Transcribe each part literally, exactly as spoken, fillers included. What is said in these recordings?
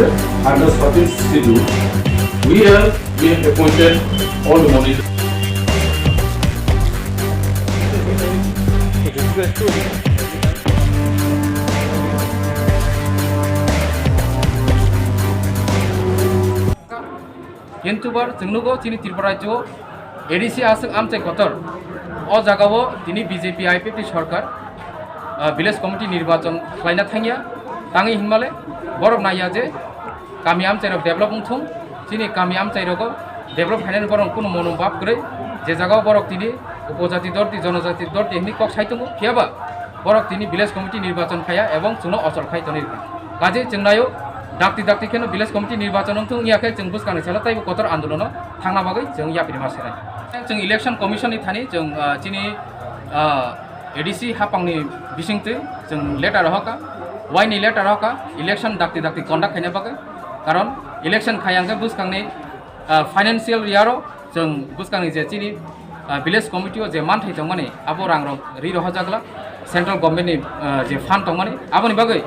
Under thirteenth schedule, we have, we have appointed all the monitors. Kintu bar chwng nugo chini Tripura rajyo A D C aswk amchai kotor. O jagao tini B J P I P F T sorkar, ah, village committee nirbachon khlaina thangya. Tangwi hinmale borok naiya je kami amchairok develop wngthung, chini kami amchairogo develop khainani borok kunu monobhab kwrwi. Je jagao borok tini upojati dorti, jonojati dorti hinwi kok sai tongo, phiyaba borok tini village committee nirbachon khaya ebong chwngno ochol khai tonwi rwkha. Kaje chwng naio, dakti dakti kheno village committee nirbachon wngthung, wngya khe chwng bwskangni salo taibo kotor andolono thangna bagwi chwng yapri ma serai. Chwng election commission ni thani chwng, ah, chini, ah, A D C hapangni bisingtwi chwng letter rohorkha, waini letter rohorkha, election dakti dakti conduct khaina bagwi. Karon election khayang khe bwskangni, ah, financial year o chwng bwskangni je chini, ah, village committee o je manthai tongmani, abo rangrok ri rohorjakla, central government ni, ah, je fund tongmani, aboni bagwi,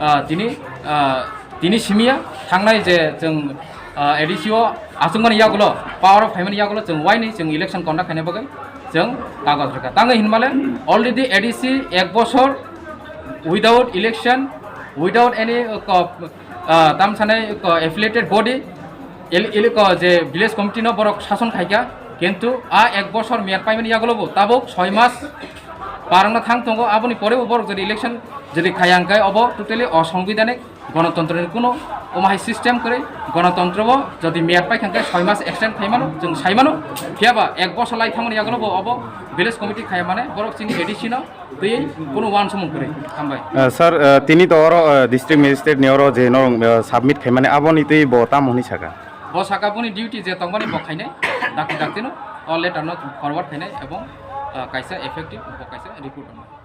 ah, tini, ah, tini simiya thangnai je chwng, ah, A D C o achukmani yagulo, power o phaimani yagulo chwng waini chwng election conduct khaina bagwi chwng kagoj rwkha. Tangwi hinmale already A D C ek bosor without election, without any, uh, co-, ah, tamsanai, ko, affiliated body, el-, el-, ko, je village committee no borok sason khaikha, kintu a ek bosor meyad paimani yagulo bo tabuk soi mas parangna thang tongo, aboni pore bo borok jodi election jodi khaya hwnkhe obo totally osongbidhanik, gonotontro ni kuno omo hai system kwrwi, gonotontro bo jodi meyad paikha hwnkhe soi mas extend khaimano, chwng saimano, phiyaba ek bosor lai thangmani yagulo bo obo village committee khaya mane borok chini A D C no twi kunu uansukmung kwrwi. Hambai. Ah, sir, ah, tini to oro, ah, district magistrate ni oro je norok, ah, submit khaimani aboni twi bo tamo hwnwi saka? Bo saka boni duty je tongmani bo khainai, dakti dakti no o letter no forward khainai ebong, ah, kaisa effective bo kaisa report rwnai.